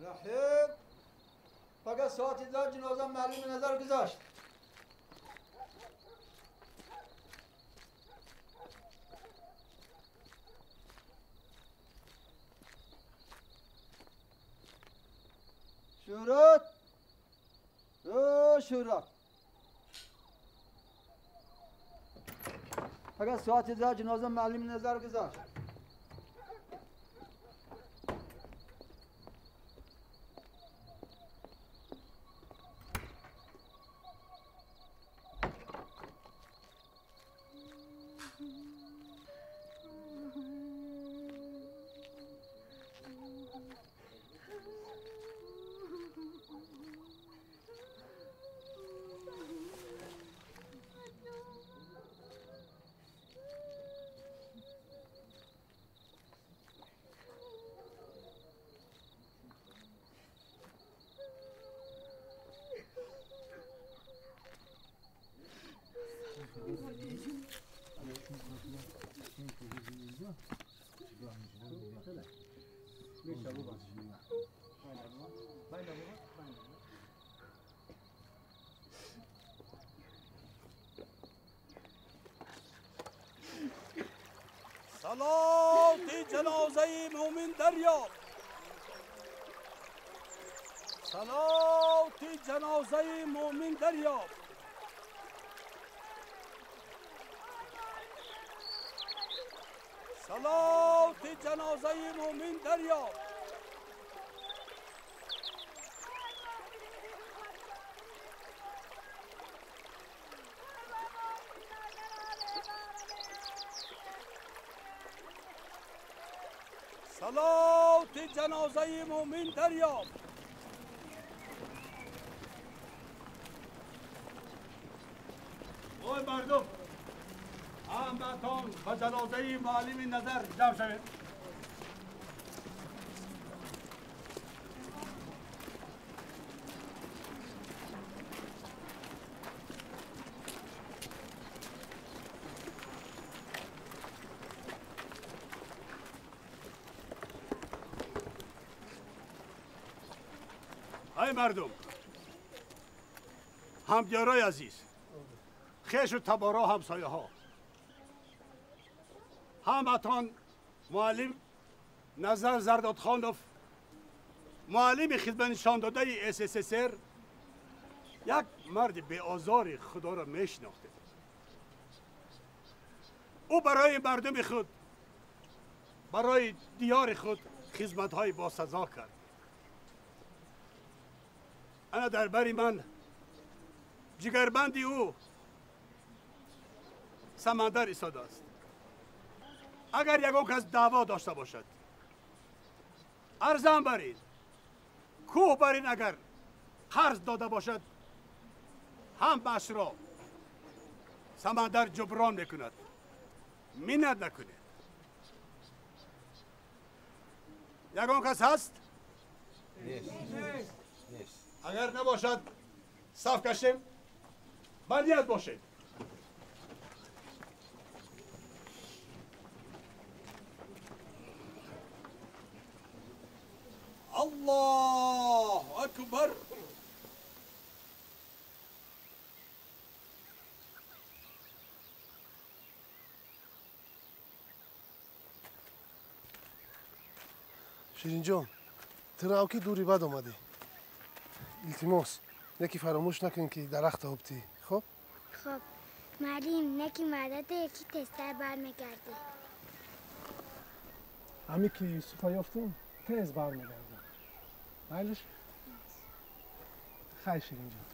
رحیم فقط ساعتی در جنازه معلوم نظر گذاشت. شورت او شورت فقط ساعتی در جنازه معلوم نظر گذاشت. صلاة جنازه مومن دریاب، صلاة جنازه مومن دریاب. صلاة جنازه مومن دریاب. صلاة جنازه مومن دریاب. اوی مردم، همتان به جنازه معلم نظر جمع شوید. ای مردم، همدیارای عزیز، خیش و تبارا، همسایه ها، همتان معلم نظر زردادخانوف، معلم خدمت نشان داده SSSR، یک مرد به آزار خدا را میشناخته. او برای مردم خود، برای دیار خود خدمت های با سزا کرد. Ана дар бари ман ҷигарбанди ӯ Самандар истодааст. Агар ягон кас даъво дошта бошад, арзан барин, кӯҳ барин, агар қарз дода бошад, ҳамаашро Самандар ҷуброн мекунад. Миннат накунед. Ягон кас ҳаст? Нест. Агар набошад, саф кашем, ба ният бошед. Аллоҳу акбар. Ширинҷон, ту рав ки дури бад омадӣ. Илтимос, неки фаромӯш накун ки дарахта об тӣ. Хоб? Хоб. Марим, неки мардата яки тезтар бармегардӣ. Ҳами ки Юсуфа ёфтем, тез бармегардам. Майлиш? Хайр, Ширинҷон.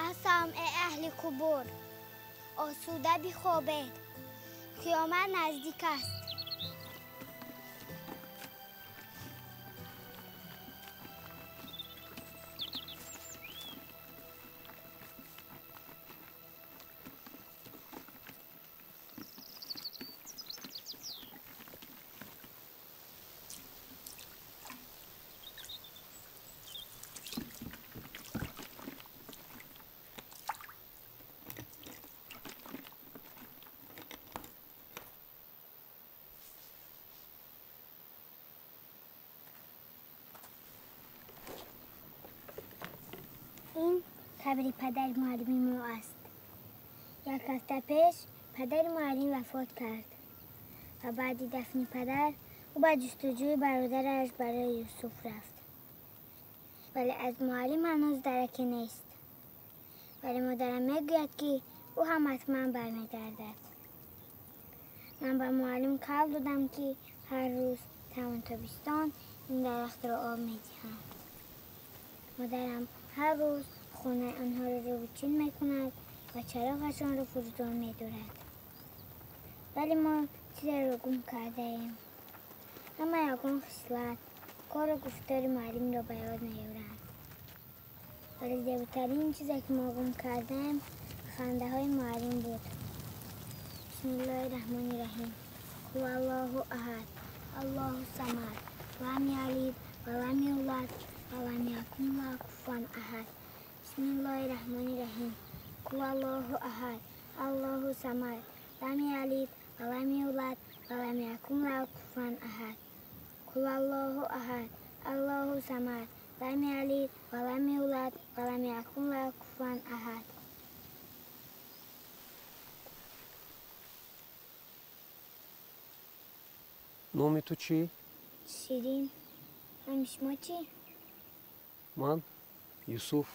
Ассалом, эй аҳли қубур, осуда бихобед, қиёмат наздик аст. Ин қабри падари муаллими мо аст. Як ҳафта пеш падари муаллим вафот кард ва баъди дафни падар ӯ ба ҷустуҷӯи бародараш барои Юсуф рафт. Вале аз муаллим ҳанӯз дараке нест. Вале модарам мегӯяд, ки ӯ ҳам ҳатман бармегардад. Ман ба муаллим қавл додам, ки ҳар рӯз тамоми тобистон ин дарахтро об медиҳам. Модарам ҳар рӯз хонаи онҳоро рӯбучин мекунад ва чароғашонро фурӯзон медорад. Вале мо чизеро гум кардаем. Ҳама ягон хислат, кору гуфтори муаллимро ба ёд меоранд. Вале зеботарин чизе, ки мо гум кардаем, хандаҳои муаллим буд. Бисмиллоҳи раҳмони раҳим. Қул Аллоҳу аҳад, Аллоҳу самад, лам ялид ва лам юлад ва лам якун лаҳу куфуван аҳад. Бисмиллоҳи раҳмони раҳим. Қул Аллоҳу аҳад, Аллоҳу самад, лам ялид ва лам юлад ва лам якун лаҳу куфуван аҳад. Қул Аллоҳу аҳад, Аллоҳу самад, лам ялид ва лам юлад ва лам якун лаҳу куфуван аҳад. Номи ту чӣ? Ширин. Номи шумо чӣ? Ман Юсуф.